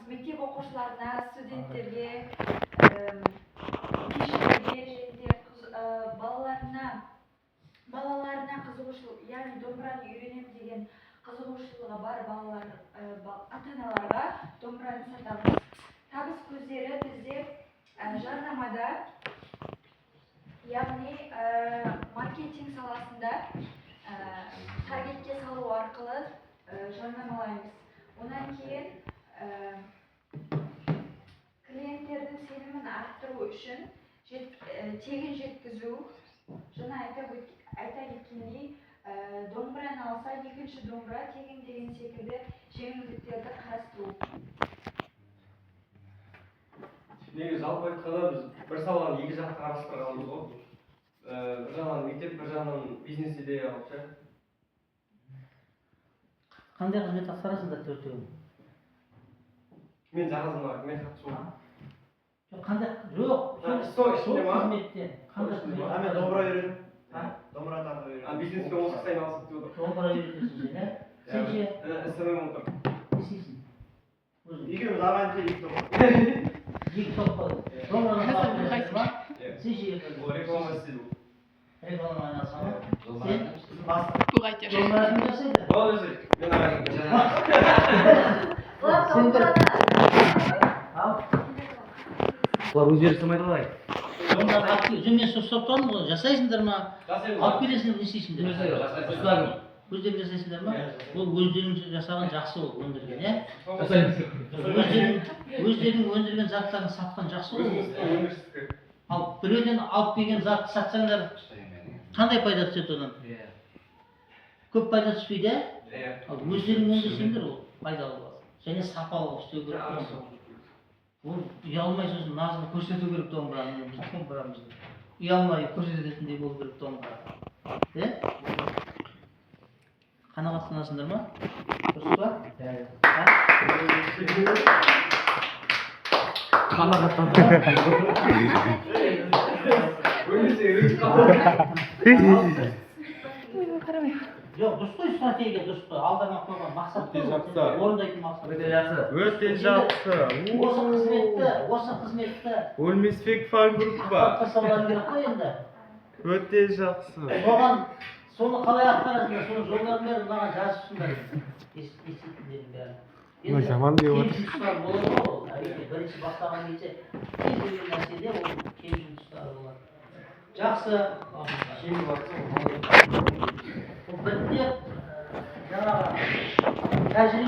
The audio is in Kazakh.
Мектеп оқушыларына, студенттерге, кешелерге және де балаларына қызығушылық, яғни домбыраны үйренемін деген қызығушылығы бар балалар, ата аналарға домбыраны сатамыз. Табыс көздері бізде жарнамада, яғни маркетинг саласында таргетке салу арқылы жарнамалаймыз. Одан кейін клиенттердің сенімін арттыру үшін тегін жеткізу, жаңа айта кеткендей, домбыраны алса, екінші домбыра тегін деген секілді жеңілдіктерді қарастыру. Негізі, жалпы айтқанда, біз бір саланы екі жақты қарастырғанбыз ғой. Бір жағынан мектеп, бір жағынан бизнес идея қылып ше. Қандай қызмет атқарасыңдар төртеуің? Мен жалғызым, мен хатшы боламын. Жоқ, қандай, жоқ, сол ішінде сол ма? Қызметте қандай Сол ішінде қызмет? ма? А мен домбыра үйренемін. А? Домбыра тартып А үйренемін. бизнеспен осы кісі айналысып деп отыр. Домбыра үйретесің сен, иә? Сен ше? СММ отыр. Не істейсің өзің? Екеуміз ағайын, екі топ. Екі топ қой. Домбырадан сабақ бересің ба? Иә. Сен ше? Ол реклама істейді. Реклама айналыса ма? Сен? Бастық. Бухгалтер. Домбыра кім жасайды? Ол жасайды, мен ағайын. Олар домбыраны Ал. Олар өздері жасамайды ғой. Домбыра алып жоқ, мен сұрап тұрмын ғой, жасайсыңдар ма? Жасаймыз. Алып келесіңдер, не істейсіңдер? Ұста кім? Өздерің жасайсыңдар ма? Иә, жасаймыз. Ол өздерің жасаған жақсы, ол өндірген, иә? Жасаймыз. Өздерің өндірген заттарын сатқан жақсы ғой. Өзіміздің өндірістікі. Ал біреуден алып келген затты сатсаңдар, қандай пайда түседі одан? Иә. Көп пайда түспейді, иә? Иә. Ал өздерің өндірсеңдер, ол пайдалы болады және сапалы қылып істеу керек қой. Ол ұялмай, сосын назын көрсету керек домбыраны, біз домбырамызды ұялмай көрсететіндей болу керек домбыра, иә? Қанағаттанасыңдар ма? Дұрыс па? А? Қанағаттанды. Өлмесе үйреніп қалды. Жоқ, дұрыс қой, стратегия дұрыс қой, алдарына қойған мақсат қой, Өте жақсы. орындайтын мақсат. Өте жақсы. Өте жақсы. Осы қызметті Өлмесбек фан группа. атқарып тастауларың керек қой енді. Өте жақсы. Соған, соны қалай атқарасыңдар, соның жолдарын бәрін маған жазыпсыңдар, еститіндердің бәрі. Мына жаман деп отыр. Кемшін тұстары болады ғой ол, әрине, бірінші бастаған кезде кез келген нәрседе ол кемшін тұстары болады. Жақсы. Ол біртіндеп, жаңағы тәжірибе